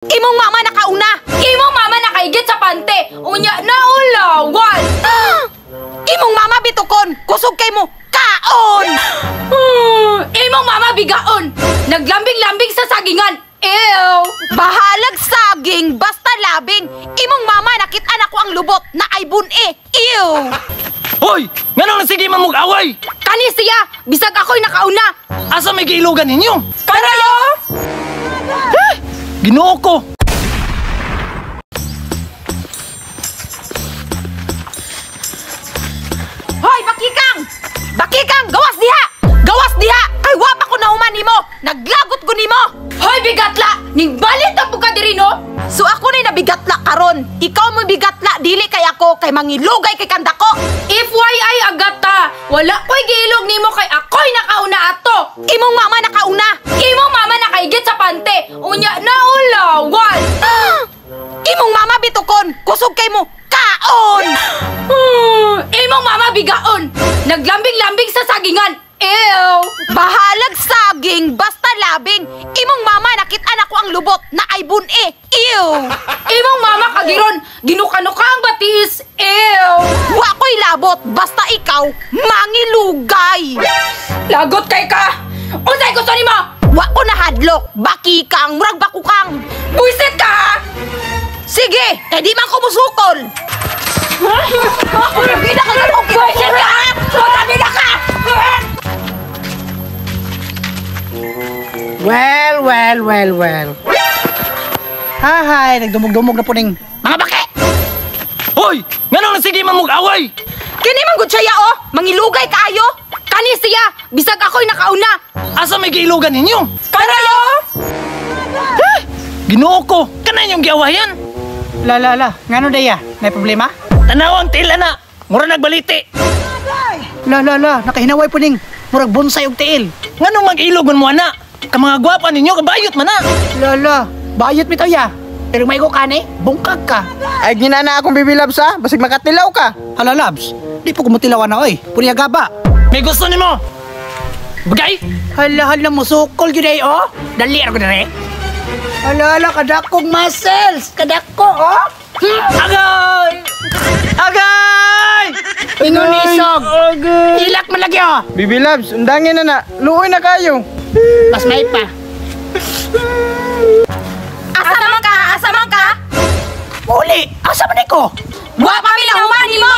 Imong mama nakauna. Imong mama nakaigit sa pante. Unya na ulawan. Imong mama bitukon. Kusog kay mo. Kaon! Imong mama bigaon. Naglambing-lambing sa sagingan. Ew! Bahalag saging, basta labing. Imong mama nakit-an ako ang lubot na ay bun-e. Ew! Hoy! Nganong nasige man mong away? Kani siya, bisag ako'y nakauna. Asa may giilugan ninyo? Kanayo! Ginoo ko! Hoy, bakikang! Bakikang, gawas diha! Gawas diha! Kay wa pa ko nahuman nimo. Naglagot ko nimo. Hoy bigatla! Ning balit ang buka diri no? So ako ni nabigatla karon. Ikaw mo bigatla dili kay ako kay mangilugay kay kandako. If why ay agata, wala ko'y giilog nimo kay ako'y nakauna ato. Imong mama nakauna. Imong mama nakaigit sa pante. Unya na ulawan. Imong mama bitukon. Kusog kay mo. Kaon! Imong mama bigaon. Naglambing-lambing sa sagingan. Ew! Bahalag saging, basta labing. Imong mama nakit-an ako ang lubot na ay bun-e. Ew! Imong mama kagiron, ginukanuka ang batis. Ew! Wa ko'y labot, basta ikaw mangilugay. Lagot kay ka! Unsay gusto nimo? Wa ko nahadlok, bakikang, murag bakukang. Buisit ka! Ha? Sige, kay di man ko musukol. Bida ka lang, Buisit ka! Sabi na ka! Well, well, well, well. Hahay, nagdumog-dumog na po ning mga baki! Hoy! Nganong nasige man mong away? Kini man gud siya oh, mangilugay kaayo. Kani siya, bisag ako'y nakauna. Asa may giilugan ninyo? Kanayo! Ginoo ko! Kanay inyong giawayan? La la la, ngano daya? May problema? Tanawang tila na! Mura nagbaliti! La la la, nakahinaway po ning murag bonsai og tiil. Nganong mag-ilog man mo ana? Ka mga gwapa ninyo, kabayot man na! La la, bayot bitaw ya. Pero may ka ni, bungkag ka. Ay ginana akong bibilabs ha, basig makatilaw ka. Hala labs, di po kumutilawan na oy. Puriya gaba. May gusto nimo? Bagay? Hala hala musukol gyud ay oh. Dali ra ko dire. Hala hala kadakong muscles, kadako oh. Agay! Agay! Ingon isog. Agay. Ilak man lagi oh. Bibilabs, undangin na na, luoy na kayo. Mas may pa. Asa man ka? Asa man ka? Uli, asa man ko? Wa pa mi nahuman nimo.